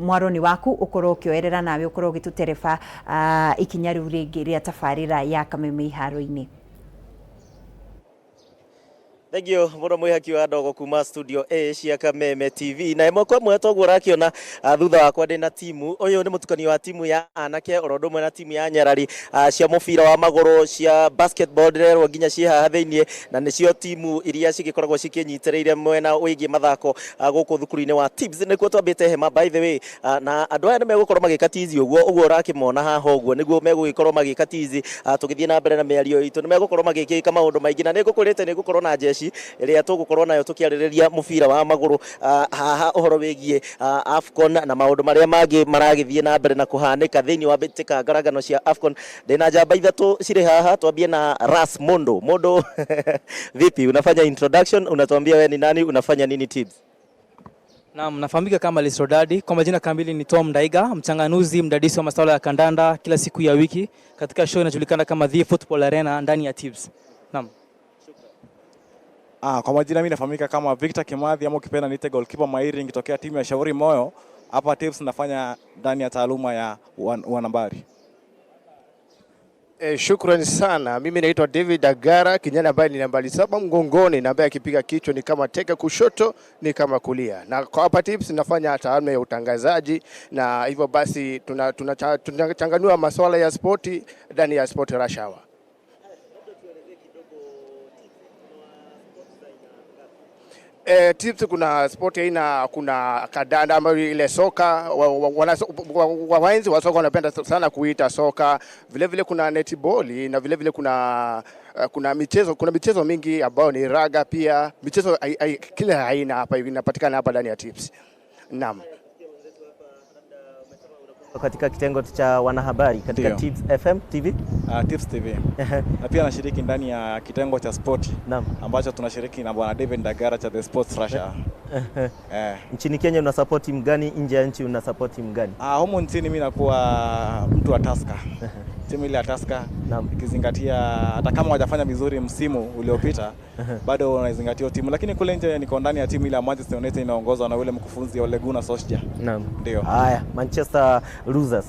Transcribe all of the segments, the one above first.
Mwaro nĩ waku ũkorwo ũkĩoerera nawe ũkorwo ũgĩtũtereba ikinya rĩu rĩngĩ rĩa tabarĩra ya Kameme Iharo-inĩ. Thengiũ mũno mwĩhaki wa ndogo kuma studio A cia Kameme TV. Na ĩmwe kwa ĩmwe toguo ũrakĩona, thutha wakwa ndĩ na timu. Ũyũ nĩ mũtukanio wa timu ya anake oro ũndũ ũmwe na timu ya nyarari, cia mũbira wa magũrũ, cia basketball ndĩrerwo nginya ciĩ haha thĩiniĩ, na nĩcio timu iria cigĩkoragwo cikĩnyitĩrĩire mwena wĩgiĩ mathako gũkũ thukuru-inĩ wa Tibbs. Nĩkuo twambĩte hema, by the way, na andũ aya nĩ megũkorwo magĩka tizi ũguo ũguo ũrakĩmona haha, ũguo nĩguo megũgĩkorwo magĩka tizi. Tũgĩthiĩ na mbere na mĩario itũ, nĩ megũkorwo magĩkĩka maũndũ maingĩ, na nĩ ngũkwĩrĩte nĩ ngũkorwo na njeci ĩrĩa tũgũkorwo nayo tũkĩarĩrĩria mũbira wa magũrũ, haha ũhoro wĩgiĩ AFCON na maũndũ marĩa mangĩ maragĩthiĩ na mbere na kũhanĩka thĩinĩ wa mbĩtĩka ngarangano cia AFCON. Ndĩna njamba ithatũ cirĩ haha. Twambie na Ras Mondo. Mondo, vipi? Unafanya introduction, unatuambia wewe ni nani, unafanya nini Tibbs? Naam, nafahamika kama Lisrodadi. Kwa majina kamili ni Tom Ndaiga, mchanganuzi, mdadisi wa masuala ya kandanda kila siku ya wiki katika show inajulikana kama The Football Arena ndani ya Tibbs. Naam. Kwa majina mimi nafahamika kama Victor Kimathi, ama ukipenda niite goalkeeper mahiri, nikitokea timu ya Shauri Moyo. Hapa Tibbs nafanya ndani ya taaluma ya wanambari. Shukrani sana. Mimi naitwa David Agara, kijana ambaye ni nambari 7 mgongoni na ambaye akipiga kichwa ni kama teke, kushoto ni kama kulia. Na kwa hapa Tibbs nafanya taaluma ya utangazaji, na hivyo basi tunachanganua masuala ya spoti ndani ya Sport Rush Hour. Tibbs kuna sport aina, kuna kadanda ambayo ile soka, waenzi wa soka wanapenda sana kuita soka. Vile vile kuna netball, na vile vile kuna michezo mingi ambayo ni raga pia, michezo kila aina hapa inapatikana hapa ndani ya Tibbs. Naam. Katika kitengo cha wanahabari katika Ndio. Tibbs FM TV. Tibbs TV. Na pia nashiriki ndani ya kitengo cha spoti ambacho tunashiriki na bwana David Ndagara cha The Sports Rush Hour. Nchini Kenya una support timu gani? Nje ya nchi una support timu gani? Humu nchini mimi nakuwa mtu wa Tusker. Timu ile ya Tusker, ikizingatia hata kama hawajafanya vizuri msimu uliopita, bado wanaizingatia hiyo timu, lakini kule nje niko ndani ya timu ile ya Manchester United inaongozwa na ule mkufunzi Ole Gunnar Solskjaer. Ndio. Haya, Manchester losers.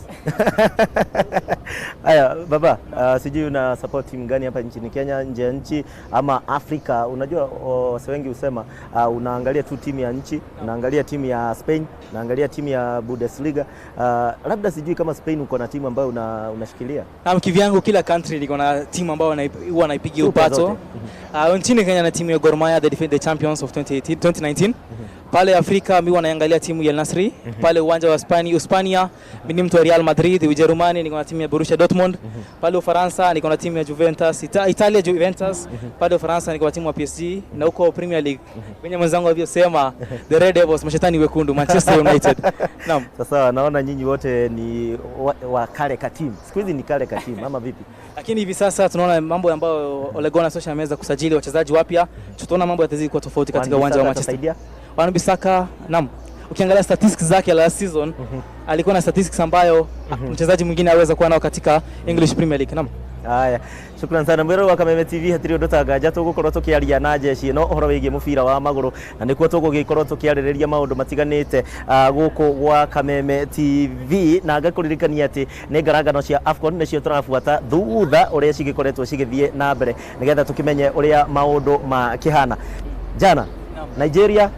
Haya baba, sijui una support timu gani hapa nchini Kenya, nje ya nchi ama Afrika? Unajua wase wengi husema unaangalia tu timu ya nchi, unaangalia timu ya Spain, unaangalia timu ya Bundesliga. Labda sijui kama Spain uko na timu ambayo unashikilia. Naam, kivyangu kila country liko na timu ambayo huwa naipigia Super upato. Zote. Nchini Kenya na timu ya Gor Mahia, the defending champions of 2018, 2019. Pale Afrika mi wanaangalia timu ya Al Nassr. Pale uwanja wa Hispania mi ni mtu wa Real Madrid. Ujerumani niko na timu ya Borussia Dortmund. Pale Ufaransa niko na timu ya Juventus. Italia Juventus. Pale Ufaransa niko na timu ya PSG, na huko Premier League, venye mwenzangu alivyosema, the Red Devils, mashetani wekundu, Manchester United. Naam. Sasa naona nyinyi wote ni wa kale ka timu. Siku hizi ni kale ka timu ama vipi? Lakini hivi sasa tunaona mambo ambayo Ole Gunnar Solskjaer ameweza kusajili wachezaji wapya, tutaona mambo yatazidi kuwa tofauti katika uwanja wa Manchester. Atasaidia? Wan Bissaka, naam. Ukiangalia statistics zake last season, alikuwa na statistics ambayo mchezaji mwingine aweza kuwa nao katika English Premier League. Naam. Haya, shukran sana mwĩrori wa Kameme TV. Hatirĩ ũndũ tanganja, tũgũkorwo tũkĩaria na jeshi ĩno ũhoro wĩgiĩ mũbira wa magũrũ, na nĩkuo tũgũgĩkorwo tũkĩarĩrĩria maũndũ matiganĩte gũkũ gwa Kameme TV, na ngakũririkania atĩ nĩ ngarangano cia AFCON nĩcio tũrabuata thutha ũrĩa cigĩkoretwo cigĩthiĩ na mbere, nĩgetha tũkĩmenye ũrĩa maũndũ makĩhana. Jana Nigeria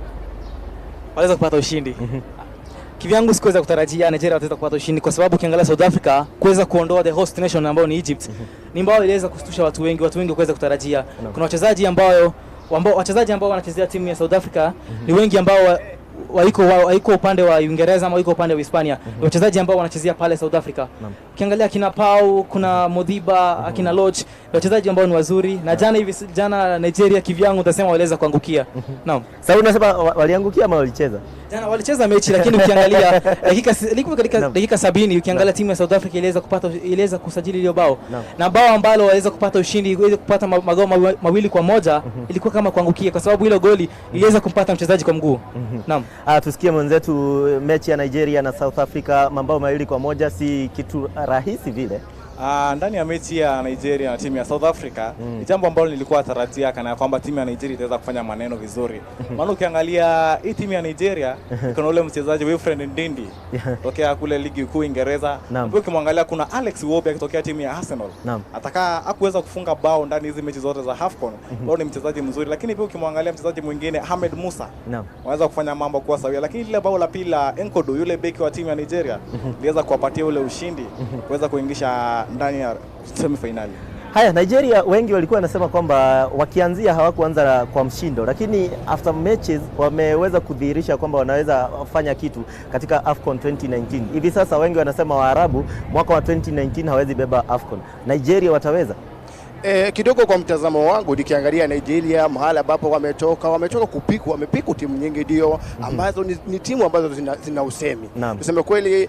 waliweza kupata ushindi. Kivyangu sikuweza kutarajia Nigeria wataweza kupata ushindi, kwa sababu ukiangalia South Africa kuweza kuondoa the host nation ambayo ni Egypt ni ambao iliweza kustusha watu wengi, watu wengi kuweza kutarajia. Kuna wachezaji ambao wanachezea timu ya South Africa ni wengi ambao waiko upande wa Uingereza ama waiko upande wa Hispania. Ni wachezaji ambao wanachezea pale South Africa. Ukiangalia akina Pau, kuna Modiba, akina Lodge, ni wachezaji ambao ni wazuri, na jana hivi jana Nigeria kivyangu utasema waliweza kuangukia. Naam. Sasa unasema waliangukia ama walicheza? Jana walicheza mechi, lakini ukiangalia dakika ilikuwa katika dakika 70, ukiangalia timu ya South Africa iliweza kusajili ile bao, na bao ambalo waliweza kupata ushindi, iliweza kupata magao 2-1, ilikuwa kama kuangukia, kwa sababu hilo goli iliweza kumpata mchezaji kwa mguu. Naam. Tusikie mwenzetu, mechi ya Nigeria na South Africa, mabao 2-1 si kitu rahisi vile. Ndani ya mechi ya Nigeria na timu ya South Africa ni jambo ambalo nilikuwa tarajia kana kwamba timu ya Nigeria itaweza kufanya maneno vizuri. Maana ukiangalia hii timu ya Nigeria kuna ule mchezaji Wilfred Ndidi tokea kule ligi kuu Uingereza. Pia ukimwangalia kuna Alex Iwobi akitokea timu ya Arsenal. Atakaa hakuweza kufunga bao ndani hizi mechi zote za AFCON. Bado ni mchezaji mzuri, lakini pia ukimwangalia mchezaji mwingine Ahmed Musa wanaweza kufanya mambo kuwa sawia, lakini lile bao la pili la Enkodu, yule beki wa timu ya Nigeria, liweza kuwapatia ule ushindi kuweza kuingisha ndani ya semifinali. Haya, Nigeria wengi walikuwa wanasema kwamba wakianzia hawakuanza kwa mshindo, lakini after matches wameweza kudhihirisha kwamba wanaweza fanya kitu katika AFCON 2019. Hivi sasa wengi wanasema Waarabu mwaka wa 2019 hawezi beba AFCON. Nigeria wataweza? Kidogo kwa mtazamo wangu nikiangalia Nigeria mahala ambapo wametoka kupikwa, wamepikwa timu nyingi ndio ambazo ni timu ambazo zina usemi. Tuseme kweli,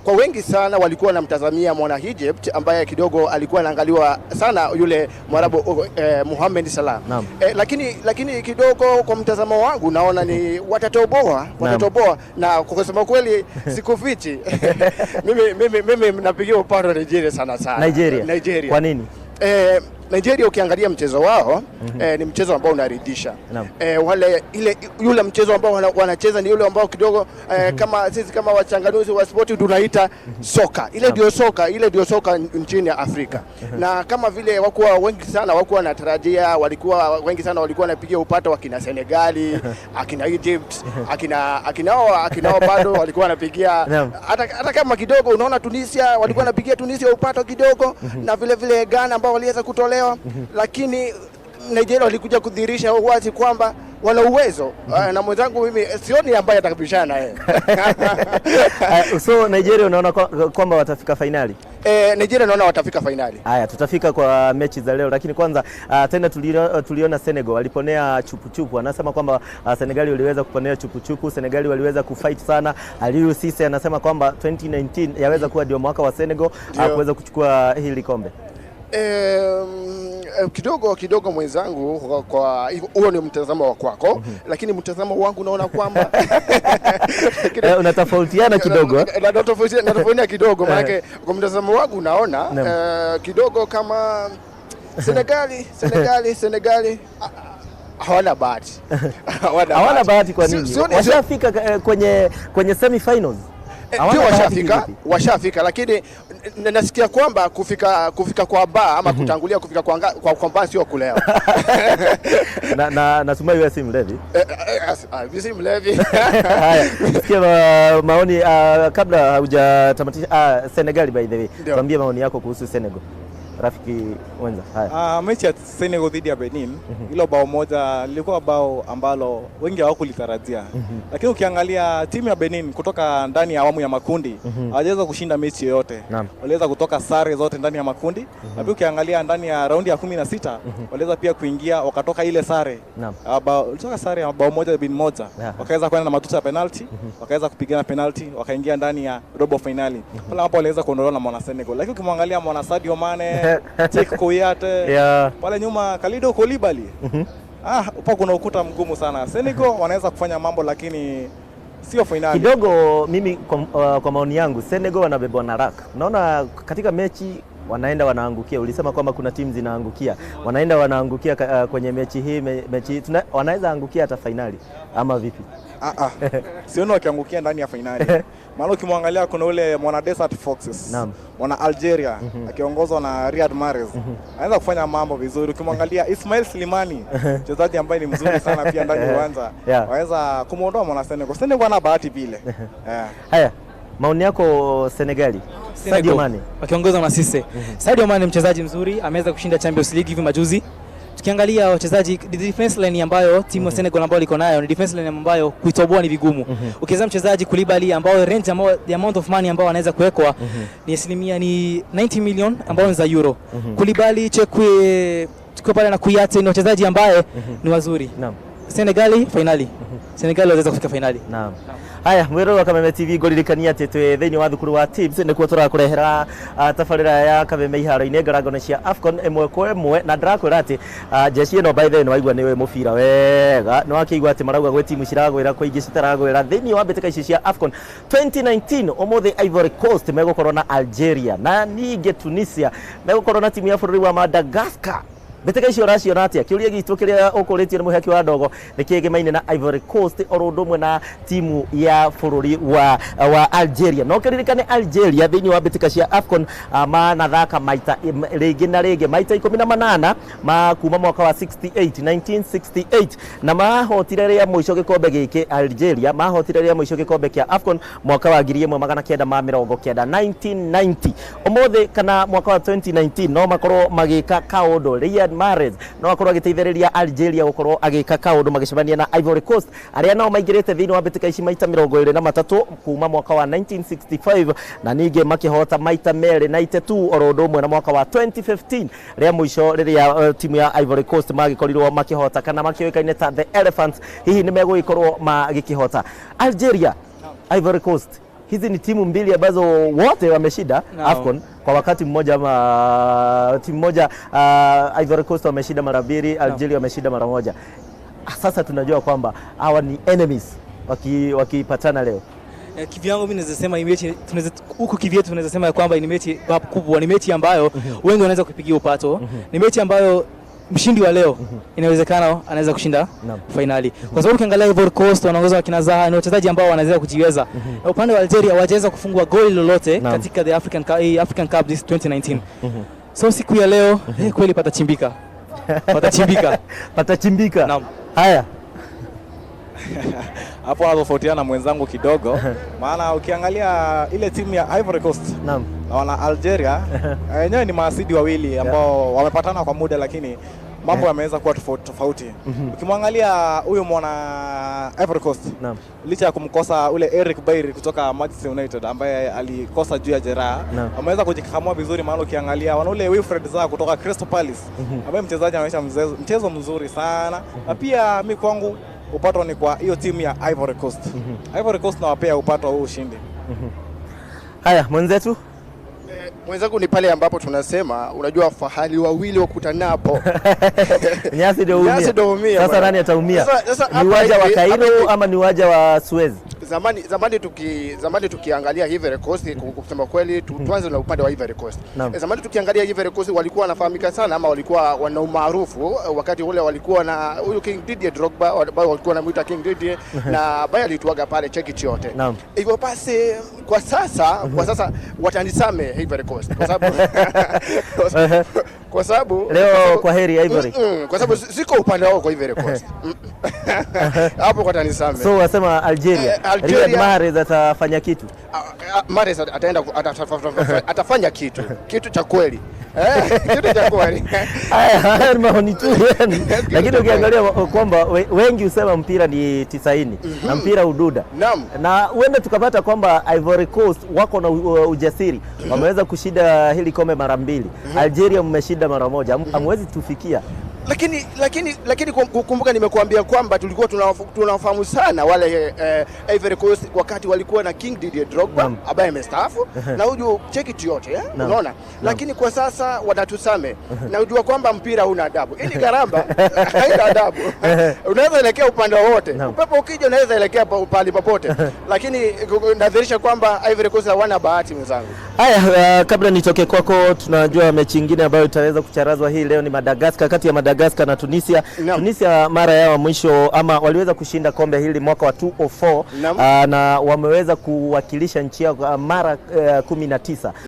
kwa wengi sana walikuwa wanamtazamia mwana Egypt ambaye kidogo alikuwa anaangaliwa sana yule Mwarabu Mohamed Salah. Lakini kidogo kwa mtazamo wangu naona ni watatoboa na kwa kusema kweli sikufichi mimi napigia upande wa Nigeria sana sana. Nigeria. Nigeria. Kwa nini? Nigeria ukiangalia mchezo wao ni mchezo ambao unaridhisha. Wale ile yule mchezo ambao wanacheza ni yule ambao kidogo kama sisi kama wachanganuzi wa spoti tunaita soka. Ile ndio soka, ile ndio soka nchini Afrika. Na kama vile wakuwa wengi sana wakuwa wanatarajia, walikuwa wengi sana walikuwa wanapigia upato akina Senegali, akina Egypt, akinao bado walikuwa wanapigia hata kama kidogo unaona Tunisia walikuwa wanapigia Tunisia upato kidogo na vile vile Ghana ambao waliweza kutolewa, lakini Nigeria walikuja kudhihirisha wazi kwamba wana uwezo na mwenzangu mimi sioni ambaye atakabishana naye. So Nigeria unaona kwamba watafika fainali? Nigeria naona watafika fainali. Haya, tutafika kwa mechi za leo, lakini kwanza tena tuliona Senegal waliponea chupuchupu. Anasema kwamba Senegali waliweza kuponea chupuchupu, Senegali waliweza kufight sana. Aliou Cisse anasema kwamba 2019 yaweza kuwa ndio mwaka wa Senegal kuweza kuchukua hili kombe. Kidogo mwenzangu, kwa huo ni mtazamo wa kwako, lakini mtazamo wangu naona kwamba Unatofautiana kidogo. Natofautiana kidogo, maanake kwa mtazamo wangu naona kidogo kama Senegali hawana bahati. Hawana bahati kwa nini? Washafika kwenye semi-finals. Ndio washafika, lakini nasikia kwamba kufika kwa baa ama kutangulia kufika kwa baa sio kulewa. Na natumai wewe si mlevi. Mimi si mlevi. Haya, sikia maoni kabla hujatamatisha Senegal, by the way. Tuambie maoni yako kuhusu Senegal. Rafiki wenza. Haya. Mechi ya Senegal dhidi ya Benin, hilo bao moja lilikuwa bao ambalo wengi hawakulitarajia. Lakini ukiangalia timu ya Benin kutoka ndani ya awamu ya makundi, hawajaweza kushinda mechi yoyote. Waliweza kutoka sare zote ndani ya makundi. Na pia ukiangalia ndani ya raundi ya 16, waliweza pia kuingia wakatoka ile sare. Walitoka sare ya bao 1-1. Wakaweza kwenda na matuta ya penalty, wakaweza kupigana penalty, wakaingia ndani ya robo finali. Pale hapo waliweza kuondolewa na mwana Senegal. Lakini ukimwangalia mwana Sadio Mane, Cheikhou Kouyaté, pale nyuma Kalidou Koulibaly. Hapo kuna ukuta mgumu sana. Senegal wanaweza kufanya mambo lakini sio finali. Kidogo mimi kwa maoni yangu Senegal wanabebwa na luck. Unaona katika mechi wanaenda wanaangukia. Ulisema kwamba kuna timu zinaangukia. Wanaenda wanaangukia kwenye mechi hii, mechi wanaweza angukia hata finali ama vipi? Sioni wakiangukia ndani ya finali. Maana ukimwangalia kuna ule mwana Desert Foxes, mwana Algeria akiongozwa na Riyad Mahrez. Anaweza kufanya mambo vizuri. Ukimwangalia Ismail Slimani, mchezaji ambaye ni mzuri sana pia ndani ya uwanja, anaweza kumuondoa mwana Senegal. Senegal ana bahati vile. Haya, maoni yako Senegali? Sadio Mane wakiongozwa na Cisse. Sadio Mane mchezaji mzuri, ameweza kushinda Champions League hivi majuzi. Tukiangalia wachezaji, defense line ambayo timu ya Senegal ambayo iko nayo ni defense line ambayo kuitoboa ni vigumu. Ukianza mchezaji Koulibaly ambao range ambao the amount of money ambao anaweza kuwekwa ni asilimia ni 90 million ambao ni za euro. Koulibaly, Chekwe, tukiwa pale na Kouyaté ni wachezaji ambaye ni wazuri. Senegali finali. Senegali waweza kufika finali. Naam. Haya, mwĩrori wa Kameme TV, ngũririkania atĩ twĩ thĩinĩ wa thukuru wa Tips nĩkuo tũrakũrehera tabarĩra ya Kameme iharo-inĩ, ngarangano cia AFCON ĩmwe kwa ĩmwe, na ndĩrakwĩra atĩ jeshi ĩno, by the way, nĩwaigua nĩ ũĩ mũbira wega, nĩwakĩigua atĩ marauga gwĩ timu ciragwĩra, kwĩ ingĩ citaragwĩra thĩinĩ wa mbĩtĩka ici cia AFCON 2019. Ũmũthĩ Ivory Coast megũkorwo na Algeria, na ningĩ Tunisia megũkorwo na timu ya bũrũri wa Madagascar. Mbĩtĩka icio ũraciona atĩa? Kĩũria gitũ kĩrĩa ũkũrĩtio nĩ mũhaki wa ndogo nĩ kĩgemaine na Ivory Coast oro ũndũ ũmwe na timu ya bũrũri wa Algeria. No kĩririkane Algeria thĩinĩ wa mbĩtĩka cia AFCON manathaka maita rĩngĩ na rĩngĩ, maita 18 ma kuma mwaka wa 68 1968, na mahotire rĩa mũico gĩkombe gĩkĩ. Algeria mahotire rĩa mũico gĩkombe kĩa AFCON mwaka wa 1990, 1990. Ũmũthĩ kana mwaka wa 2019 no makorwo magĩka kaũndũ. Riyad Mahrez no akorwo agĩteithĩrĩria Algeria gũkorwo agĩka kaũndũ magĩcemania na Ivory Coast, arĩa nao maingĩrĩte thĩinĩ wa mbĩtĩka ici maita 23 kuma mwaka wa 1965, na ningĩ makĩhota maita merĩ, 92 oro ũndũ ũmwe na mwaka wa 2015 rĩa mũico rĩrĩa timu ya Ivory Coast magĩkorirwo makĩhota kana makĩũĩkaine ta the Elephants. Hihi nĩ megũgĩkorwo magĩkĩhota? Algeria, Ivory Coast, hizi ni timu mbili ambazo wote wameshinda AFCON kwa wakati mmoja ama timu moja. Ivory Coast wameshinda mara mbili, Algeria wameshinda mara moja. Sasa tunajua kwamba hawa ni enemies wakipatana leo. Kivyangu mimi naweza sema hii mechi, tunaweza huku kivyetu tunaweza sema ya kwamba ni mechi kubwa, ni mechi ambayo wengi wanaweza kuipigia upato. Ni mechi ambayo mshindi wa leo inawezekana anaweza kushinda fainali, kwa sababu ukiangalia Ivory Coast wanaongozwa na kina Zaha, ni wachezaji ambao wanaweza kujiweza, na upande wa Algeria hawajaweza kufungwa goli lolote katika the African Cup, African Cup this 2019. So siku ya leo kweli patachimbika, patachimbika. Patachimbika. Naam. Haya. Hapo anatofautiana na mwenzangu kidogo, maana ukiangalia ile timu ya Ivory Coast na wana Algeria wenyewe ni maasidi wawili ambao wamepatana kwa muda, lakini mambo yameweza kuwa tofauti tofauti. Ukimwangalia huyu mwana Ivory Coast, licha ya kumkosa ule Eric Bailly kutoka Manchester United ambaye alikosa juu ya jeraha, ameweza kujikakamua vizuri, maana ukiangalia wana ule Wilfred Zaha kutoka Crystal Palace ambaye mchezaji anaonyesha mchezo mzuri sana, na pia mi kwangu upato ni kwa hiyo timu ya Ivory Coast. Ivory Coast nawapea upato wa huu ushindi. Haya, mwenzetu. Mwenzangu, ni pale ambapo tunasema, unajua fahali wawili wakutanapo nyasi ndio Nyasi huumia. ndio huumia, Sasa bwana. nani ataumia? Sasa Ni hapa uwanja wa hivi- hapa Cairo hivi- ama ni uwanja wa Suez? Zamani tukiangalia Ivory Coast, kusema kweli tuanze na upande wa Ivory Coast. Zamani tukiangalia Ivory Coast walikuwa wanafahamika sana ama walikuwa wana umaarufu wakati ule walikuwa na huyu King Didier Drogba ambao walikuwa wanamuita King Didier na ambaye alituaga pale cheki yote. Hivyo basi kwa sasa watanisame Ivory Coast kwa sababu Leo kwa sababu- kwa heri Ivory. Kwa sababu siko upande wao kwa Ivory Coast. Hapo watanisame. So wasema Algeria. Algeria- Riyad Mahrez atafanya kitu. Mahrez ataenda atafanya kitu cha kweli, kitu cha kweli. Haya, haya ni maoni tu yani. Lakini ukiangalia kwamba wengi husema mpira ni 90 na mpira ududa. Na huenda tukapata kwamba Ivory Coast wako na ujasiri, wameweza kushinda hili kombe mara mbili. Algeria mmeshinda mara moja, hamwezi tufikia. Lakini kumbuka nimekuambia kwamba tulikuwa tunawafahamu sana wale Ivory Coast wakati walikuwa na King Didier Drogba ambaye amestaafu na huyu cheki yote, eh? Unaona, lakini kwa sasa watatusame na ujua kwamba mpira huna adabu. Ili karamba haina adabu, unaweza elekea upande wowote, upepo ukija unaweza elekea pahali popote, lakini nadhihirisha kwamba Ivory Coast hawana bahati, mwenzangu. Haya, kabla nitoke kwako, tunajua mechi ingine ambayo itaweza kucharazwa hii leo ni Madagascar, kati ya Madagascar na Tunisia. Tunisia mara yao ya mwisho ama waliweza kushinda kombe hili mwaka wa 2004, na wameweza kuwakilisha nchi yao mara 19.